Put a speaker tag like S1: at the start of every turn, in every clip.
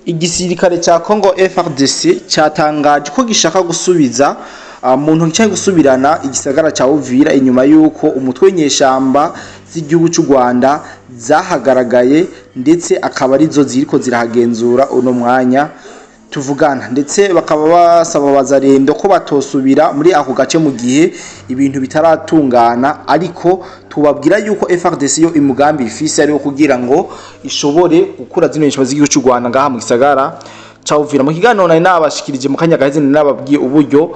S1: Igisirikare ca Congo FARDC cyatangaje ko gishaka gusubiza mu ntoki canke gusubirana igisagara ca Uvira, inyuma yuko umutwe w'inyeshamba z'igihugu c'u Rwanda zahagaragaye, ndetse akaba arizo ziriko zirahagenzura uno mwanya tuvugana. Ndetse bakaba basaba Wazalendo ko batosubira muri ako gace mu gihe ibintu bitaratungana. Ariko tubabwira yuko FARDC yo umugambi ifise ari wo kugira ngo ishobore gukura zino nyeshamba z'igihugu c'u Rwanda ngaha mu gisagara ca Uvira. Mu kiganiro nari nabashikirije mu kanya gaheze, nababwiye uburyo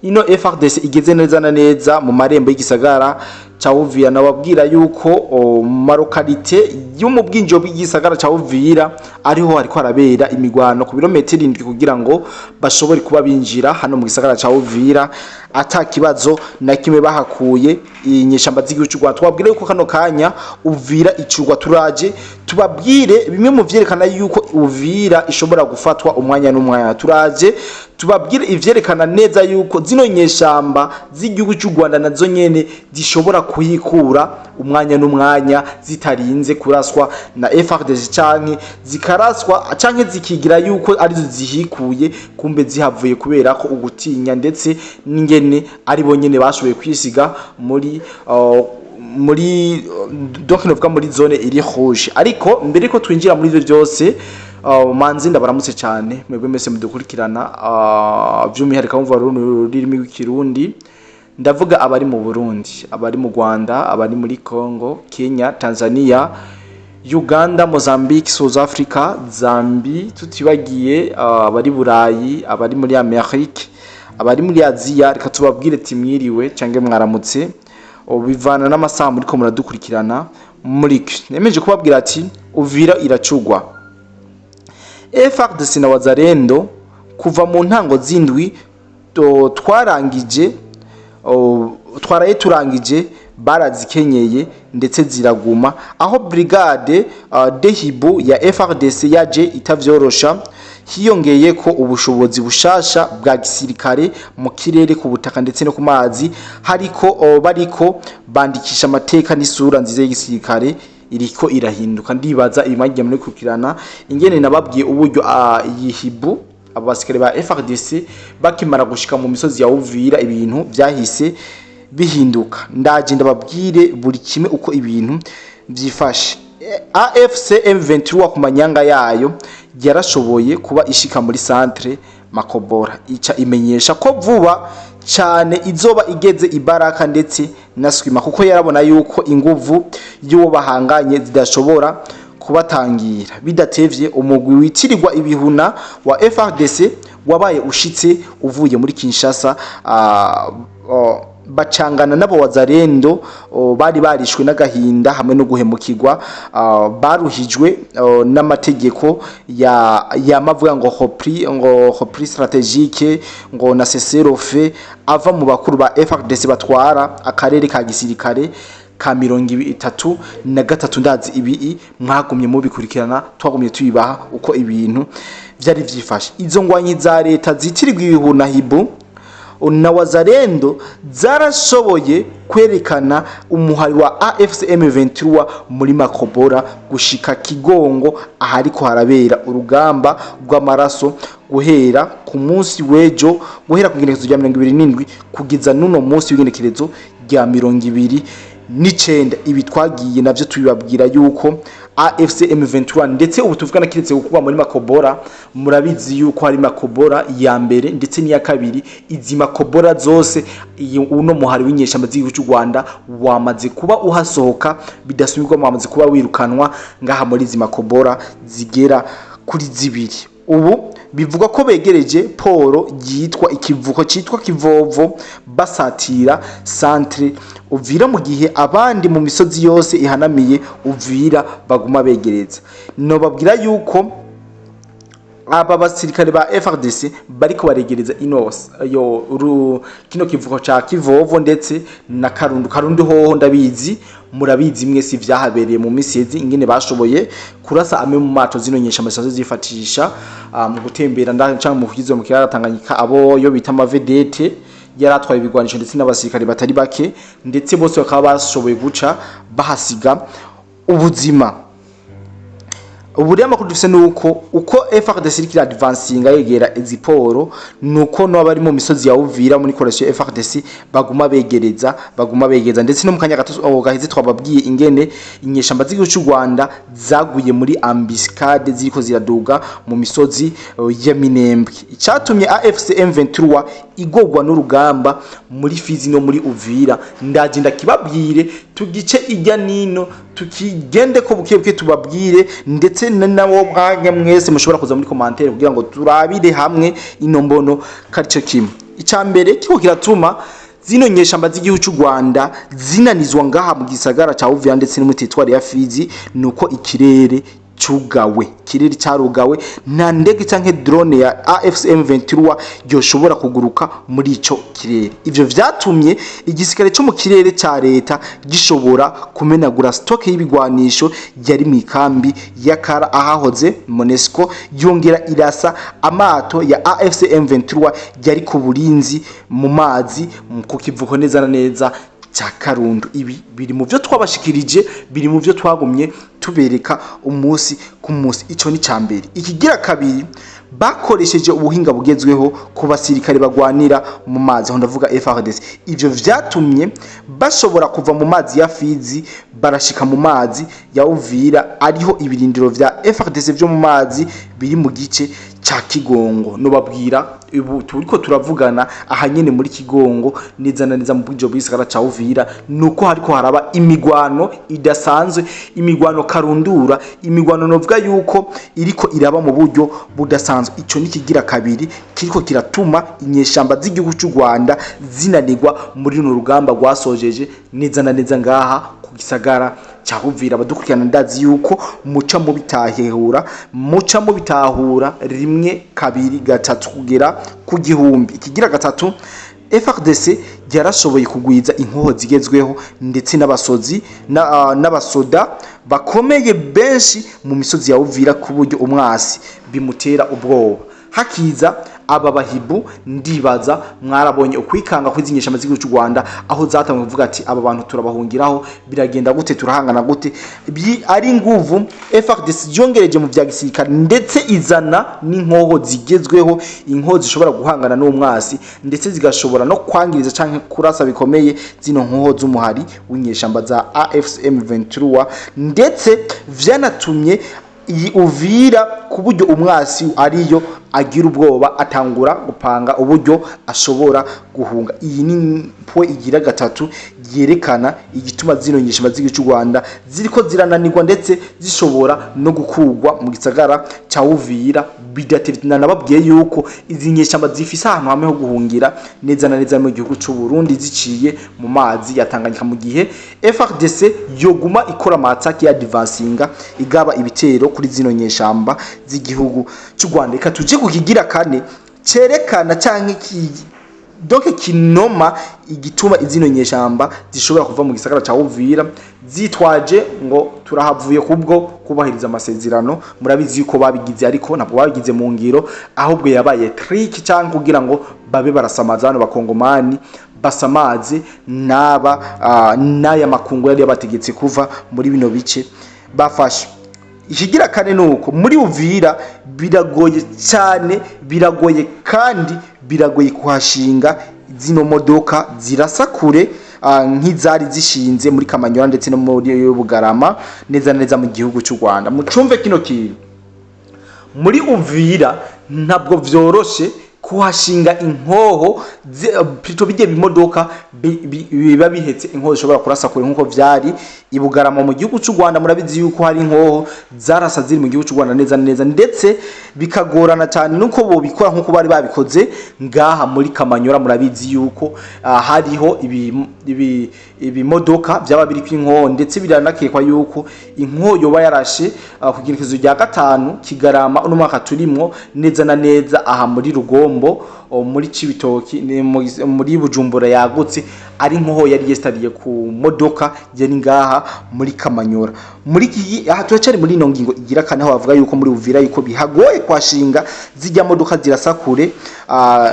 S1: ino FARDC igeze neza na neza mu marembo y'igisagara ca Uvira. Nababwira yuko mu ma localités yo mu bwinjiro bw'igisagara ca Uvira ariho hariko harabera imigwano ku birometero 7, kugira ngo bashobore kuba binjira hano mu gisagara ca Uvira ata kibazo na kimwe bahakuye inyeshamba z'igihugu c'u Rwanda. Tubabwire yuko kano kanya Uvira icurwa. Turaje tubabwire bimwe mu vyerekana yuko Uvira ishobora gufatwa umwanya n'umwanya. Turaje tubabwire ivyerekana neza yuko zino nyeshamba z'igihugu cy'u Rwanda nazo nyene zishobora kuyikura umwanya n'umwanya, zitarinze kuraswa na FARDC, canke zikaraswa canke zikigira yuko arizo zihikuye, kumbe zihavuye kubera ko ugutinya, ndetse n'ingene ari bo nyene bashoboye kwisiga muri donc novuga muri zone iri rouge. Ariko mbere ko twinjira muri ivyo byose, manzi ndabaramutse cyane mwebwe mwese mudukurikirana, by'umwihariko mumva rurimi rw'Ikirundi. Ndavuga abari mu Burundi, abari mu Rwanda, abari muri Congo, Kenya, Tanzania, Uganda, Mozambique, South Africa, Zambi, tutibagiye abari Burayi, abari muri Amerique, abari muri Aziya. Reka tubabwire ati mwiriwe cyangwa mwaramutse, bivana n'amasaha muriko muradukurikirana. Muri nemeje kubabwira ati Uvira iracugwa. FARDC na Wazalendo kuva mu ntango z'indwi twarangije, twaraye turangije, barazikenyeye ndetse ziraguma aho brigade de Hiboux ya FARDC yaje itavyorosha. Hiyongeye ko ubushobozi bushasha bwa gisirikare mu kirere, ku butaka ndetse no ku mazi. Hariko bariko bandikisha amateka n'isura nziza y'igisirikare iriko irahinduka. Ndibaza ibimagiye muri kurikirana ingene nababwiye uburyo iyi Hiboux, abo basirikare ba FARDC bakimara gushika mu misozi ya Uvira, ibintu vyahise bihinduka. Ndaje ndababwire buri kimwe uko ibintu vyifashe. AFC M23 ku manyanga yayo yarashoboye kuba ishika muri centre Makobora, ica imenyesha ko vuba cyane izoba igeze ibaraka ndetse na Swima, kuko yarabona yuko inguvu y'uwo bahanganye zidashobora kubatangira. Bidatevye umugwi witirirwa ibihuna wa FARDC wabaye ushitse uvuye muri Kinshasa, bacangana n'abo Wazalendo bari barishwe n'agahinda hamwe no guhemukirwa, baruhijwe n'amategeko ya yamavuga ngo repli, ngo repli stratégique, ngo na cessez-le-feu ava mu bakuru ba FARDC batwara akarere ka gisirikare ka 33. Ndazi ibi mwagumye mubikurikirana, twagumye tubibaha uko ibintu vyari vyifashe. Izo ngwanyi za leta zitirirwa ibihuna, Hiboux na Wazalendo, zarashoboye kwerekana umuhari wa AFC M23 muri Makobora gushika Kigongo, ahariko harabera urugamba rw'amaraso guhera ku munsi w'ejo, guhera ku igenekerezo rya 27 kugeza n'uno munsi w'igenekerezo rya 29. Ibi twagiye navyo tubibabwira yuko AFC M23, ndetse ubu tuvugana, kiretse kuba muri Makobora, murabizi yuko hari Makobora ya mbere ndetse n'iya kabiri. Izi Makobora zose, uno muhari w'inyeshamba z'igihugu cy'u Rwanda wamaze kuba uhasohoka bidasubirwamo, wamaze kuba wirukanwa ngaha muri izi Makobora zigera kuri zibiri. Ubu bivugwa ko begereje port yitwa ikivuko cyitwa Kivovo, basatira centre Uvira, mu gihe abandi mu misozi yose ihanamiye Uvira baguma begereza. Nobabwira yuko aba basirikare ba FARDC bariko baregereza inos yo kino kivuko ca Kivovo ndetse na Karundu. Karundu hoho ndabizi murabizi mwese vyahabereye mu misi yezi, ingene bashoboye kurasa amwe mu mato zino nyeshamba zisanzwe zifatisha mu gutembera canke mu kugizo mu kiyaga Tanganyika, abo yo bita ama vedettes yaratwaye ibigwanisho ndetse n'abasirikare batari bake, ndetse bose bakaba bashoboye guca bahasiga ubuzima. Ubu rero amakuru dufise nuko uko FARDC iriko ira-advancinga yegera Eziporo, nuko no abari mu misozi ya Uvira muri coalition FARDC baguma begereza. Ndetse no mu kanya gato gaheze twababwiye ingene inyeshamba z'igihugu cy'u Rwanda zaguye muri embuscade ziriko ziraduga mu misozi ya Minembwe. Icatumye AFC M23 igogwa n'urugamba muri Fizi no muri Uvira, ndaje ndakibabwire, tugice ijya nino, tukigende ko buke buke, tubabwire. Ndetse nabo mwanya mwese mushobora kuza muri commentaire kugira ngo turabire hamwe ino mbono karico kimwe. Icya mbere kiko kiratuma zino nyeshamba z'igihugu cy'u Rwanda zinanizwa ngaha mu gisagara ca Uvira ndetse no muri territoire ya Fizi nuko ikirere cugawe, ikirere carugawe, nta ndege canke drone ya AFC M23 yoshobora kuguruka muri ico kirere. Ivyo vyatumye igisirikare co mu kirere ca leta gishobora kumenagura stock y'ibigwanisho yari mu ikambi ya Kara ahahoze MONUSCO, yongera irasa amato ya AFC M23 yari ku burinzi mu mazi ku kivuko neza na neza cya Karundu. Ibi biri mu byo twabashikirije, biri mu byo twagumye tubereka umunsi ku munsi. Ico ni cambere. Ikigira kabiri, bakoresheje ubuhinga bugezweho ku basirikare bagwanira mu mazi, aho ndavuga FARDC. Ivyo vyatumye bashobora kuva mu mazi ya Fizi barashika mu mazi ya Uvira, ariho ibirindiro vya FARDC vyo mu mazi biri mu gice ca Kigongo. Nobabwira ubu turiko turavugana aha nyene muri Kigongo, neza na neza mu bwijo bw'isagara ca Uvira, nuko hariko haraba imigwano idasanzwe, imigwano karundura, imigwano novuga yuko iriko iraba mu buryo budasanzwe. Ico ni kigira kabiri kiriko kiratuma inyeshamba z'igihugu cy'u Rwanda zinanirwa muri runo rugamba rwasojeje neza na neza ngaha ku gisagara ca Uvira. Abadukurikirana, ndazi yuko muca mubitahura rimwe, kabiri, gatatu, kugera ku gihumbi. Ikigira gatatu, FARDC yarashoboye kugwiza inkoho zigezweho ndetse n'abasozi n'abasoda bakomeye benshi mu misozi ya Uvira, ku buryo umwasi bimutera ubwoba. Hakiza aba bahibu, ndibaza mwarabonye ukwikanga kw'izinyeshamba z'igihugu cy'u Rwanda, aho zatangiye kuvuga ati: "Aba bantu turabahungiraho, biragenda gute? Turahangana gute?" Ari nguvu FARDC yongereje mu vya gisirikare, ndetse izana n'inkoho zigezweho, inkoho zishobora guhangana n'umwasi, ndetse zigashobora no kwangiriza canke kurasa bikomeye zino nkoho z'umuhari w'inyeshamba za AFC M23. Ndetse vyanatumye iyi Uvira ku buryo umwasi ariyo agira ubwoba, atangura gupanga uburyo ashobora guhunga. Iyi ni point igira gatatu yerekana igituma zino nyeshamba z'igihugu cy'u Rwanda ziriko zirananirwa, ndetse zishobora no gukurwa mu gisagara ca Uvira bidatevye. Nababwiye yuko izi nyeshamba zifise ahantu hamwe ho guhungira, neza na neza mu gihugu cy'u Burundi, ziciye mu mazi ya Tanganyika, mu gihe FARDC yoguma ikora amataki ya advancinga, igaba ibitero kuri zino nyeshamba z'igihugu cy'u Rwanda. Reka tuje ku kigira kane cerekana canke donc kinoma igituma izino nyeshamba zishobora kuva mu gisagara ca Uvira zitwaje ngo turahavuye kubwo kubahiriza amasezerano. Murabizi yuko babigize, ariko ntabwo babigize mu ngiro, ahubwo yabaye trick cyangwa kugira ngo babe barasamaza hano bakongomani, basamaze n'aba n'aya makungu yari yabategetse kuva muri bino bice bafashe. Ikigira kane nuko muri Uvira biragoye cyane, biragoye kandi biragoye kuhashinga zino modoka zirasa kure nk'izari zishinze muri Kamanyola ndetse no muri Bugarama, neza na neza mu gihugu cy'u Rwanda. Mucumve kino kintu: muri Uvira ntabwo vyoroshe kuhashinga inkoho plutôt bijye bimodoka biba bihetse inkoho zishobora kurasa kure nkuko vyari i Bugarama mu gihugu cy'u Rwanda. Murabizi yuko hari inkoho zarasa ziri mu gihugu cy'u Rwanda neza neza, ndetse bikagorana cyane nuko bobikora nkuko bari babikoze ngaha muri Kamanyora. Murabizi yuko hariho ibimodoka byaba biriko inkoho, ndetse biranakekwa yuko inkoho yoba yarashe ku igenekerezo rya 5 Kigarama uno mwaka turimwo, neza na neza aha muri Rugombo, muri Cibitoki, ni muri Bujumbura yagutse, ari nkoho yari yestariye ku modoka yari ngaha muri Kamanyora. Muri iki aha turacari muri ino ngingo igira kane, aho bavuga yuko muri Uvira yuko bihagoye kwashinga zijya modoka zirasa kure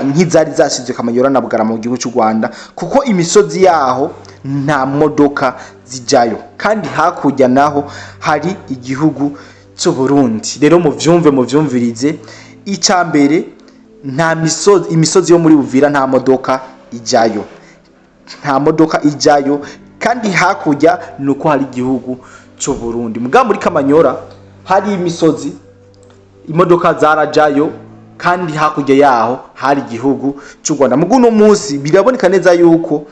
S1: nk'izari zashyizwe Kamanyora na Bugarama mu gihugu cy'u Rwanda, kuko imisozi yaho nta modoka zijayo, kandi hakurya naho hari igihugu c'u Burundi. Rero muvyumve, muvyumvirize. Ica mbere, nta misozi, imisozi yo muri Uvira nta modoka ijayo, nta modoka ijayo, kandi hakurya nuko hari igihugu c'u Burundi. Mugabo muri Kamanyora hari imisozi, imodoka zarajayo, kandi hakurya yaho hari igihugu cy'u Rwanda. Mugu uno munsi biraboneka neza yuko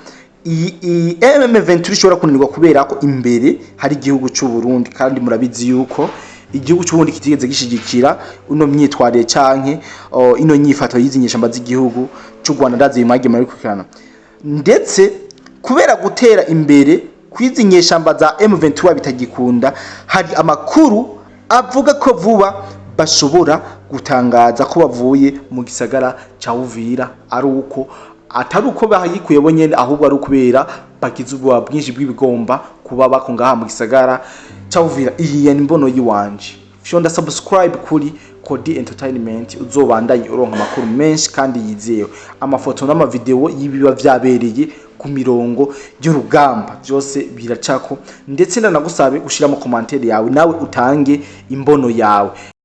S1: iyi M23 ishobora kunanirwa kubera ko imbere hari igihugu cy'u Burundi, kandi murabizi yuko igihugu cy'u Burundi kitigeze gishigikira uno myitwarire canke ino nyifato y'izi nyeshamba z'igihugu cy'u Rwanda. Ndazi bimage muri kurikirana, ndetse kubera gutera imbere kwizi nyeshamba za M23 bitagikunda, hari amakuru avuga ko vuba bashobora gutangaza ko bavuye mu gisagara ca Uvira, ari uko atari uko bahayikuye bo nyene, ahubwo ari ukubera bagize ubwoba bwinshi bw'ibigomba kuba bako ngaha mu gisagara ca Uvira. Iyi ni imbono yiwanje. Fyonda subscribe kuri Kodi Entertainment, uzobandanye uronka amakuru menshi kandi yizewe, amafoto n'amavideo y'ibiba vyabereye ku mirongo y'urugamba, byose biracako. Ndetse ndanagusabe gushiramo commentaire yawe, nawe utange imbono yawe.